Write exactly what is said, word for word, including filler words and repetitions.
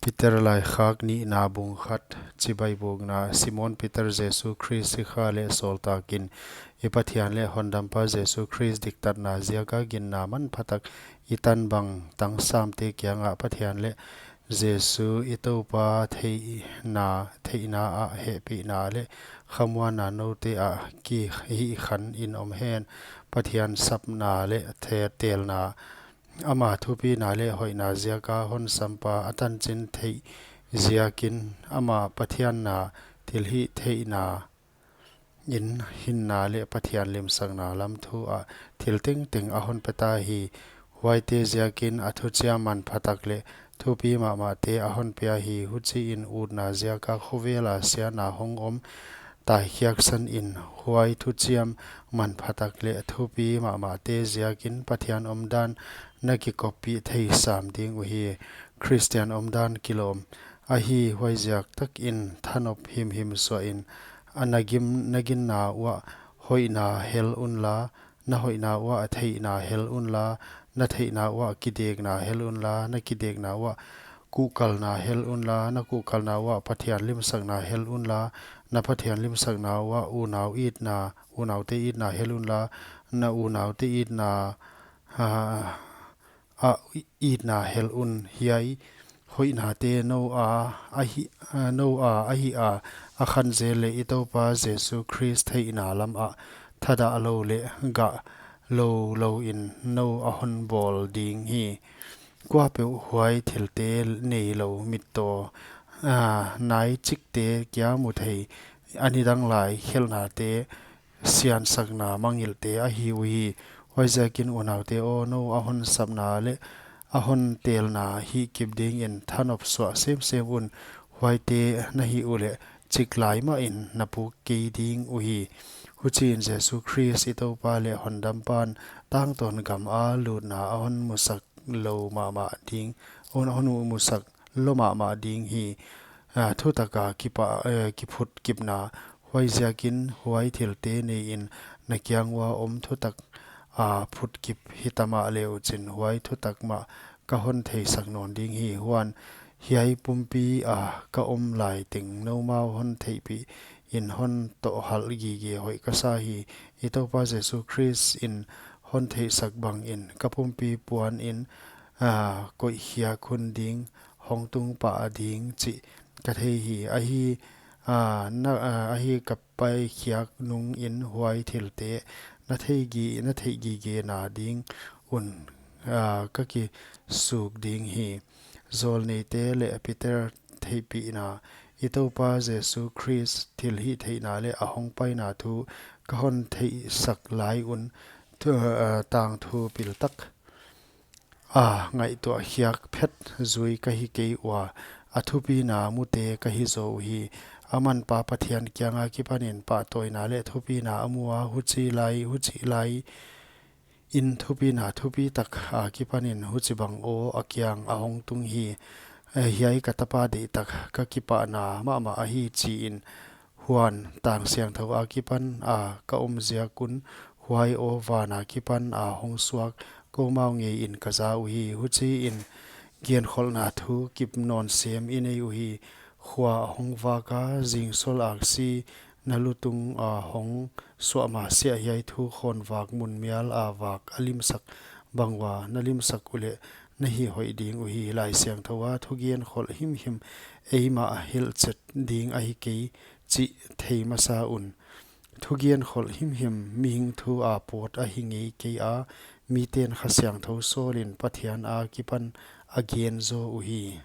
Peter laikhak nihna bung khat. Chibai bukna. Simon Peter, Jesu Khrist sikha leh sawltak in, i Pathian leh Hondampa Jesu Khrist diktatna ziaka ginna manphatak i tan bang tangsamte kiangah Pathian leh Jesu i Toupa theihna, theihna ah hehpihna leh khamuanna noute ah kihihkhan in om hen. Pathian sapna leh the-, telna, ama thupina leh hoihna ziaka hon sampa a tanchin theih ziakin, ama Pathian na, thilhihtheihna in hinna leh Pathian limsakna lam thu ah thil tengteng a hon pe ta hi. Huaite ziakin a thuchiam manphatak leh thupi mahmahte a hon pia hi. Huchiin utna ziaka khovel a siatna hong om taikhiaksan in, huai thuchiam manphatak leh thupi mahmahte ziakin Pathian omdan na kikoppih thei sam ding uhi. Khristian omdan kilawm ahi. Huaiziak takin thanop himhim suahin, a na gim, na ginna uah hoihna hel unla, na hoihna uah theihna hel unla, na theihna uah kidekna hel unla, na kidekna uah kuhkalna hel unla, na kuhkalna uah Pathian limsakna hel unla, na Pathian limsakna uah unau itna, unaute itna hel unla, na unaute itna, ah, a itna hel un. Hiai hoihnate nou a ahi, a, nou a ahi a, a khan zel leh i Toupa Jesu Khrist theihna lam ah thadah lou leh gah lou louin nou a hon bawl ding hi. Kuapeuh huai thilte neilou mittaw, a, nai chikte kia mu thei, a nidang lai khelhnate siansakna mangngilhte ahi uhi. Huaiziakin unaute aw, nou a hon sapna leh a hon telna hihkip dingin thanop suah semsem un. Huaite na hih uleh chiklai mahin na puk kei ding uhi. Huchiin Jesu Khrist i Toupa leh Hondampan tangtawn gam a lutna a hon musak lou mahmah ding, a hon, a hon musak lou mahmah ding hi. A, thutaka kipa, eh, kiphutkipna. Huaiziakin huai thilte neiin na kiang ua om thutak a phutkip hita mahle uchin huai thutak mah ka hon theisak nawn ding hi. Huan hiai pumpi a ka om lai teng noumau hon theihpih in hon tohhalh gige hoih ka sa hi. I Toupa Jesu Khrist in hon theihsak bangin ka pumpi puanin, a, koihkhiak hun ding, hong tung pah ding chih ka thei hi. Ahi, a, na, a, ahi ka paikhiak nungin huai thilte na theih gi, na theih gigena ding un, a, ka kisuk ding hi. Zawlneite leh Peter theihpihna. I Toupa Jesu Khrist thilhihtheihna leh a hongpaina thu ka hon theihsak lai un, thu, a, tangthu piltak a ngaihtuah khiak phet zui ka hi kei ua, a thupina mute ka hi zaw uhi. Aman Pa Pathian kianga kipanin pahtawina leh thupina a mu a, huchi lai, huchi lai in thupina thupitak a kipanin huchibang aw a kiang a hong tung hi. Eh, hiai ka tapa deihtak ka kipahna mahmah ahi, chiin. Huan tang siangthou akipan a ka om ziak un, huai aw vana kipan a hong suak koumau ngeiin ka za uhi. Huchiin genkholhna thu kip nawn sem i nei uhi. Khua a hong vak a, zingsol aksi na lutung a hong suah masiah hiai thu khawnvak mun mial a vak a limsak bang ua na limsak uleh na hih hoih ding uhi. Laisiangthou a thugen kholh himhim eimah hilhchet ding ahi kei chih thei masa un. Thugen kholh himhim mihing thu a pawt ahi ngei kei a, miten Kha Siangthou sawlin Pathian akipan a gen zaw uhi.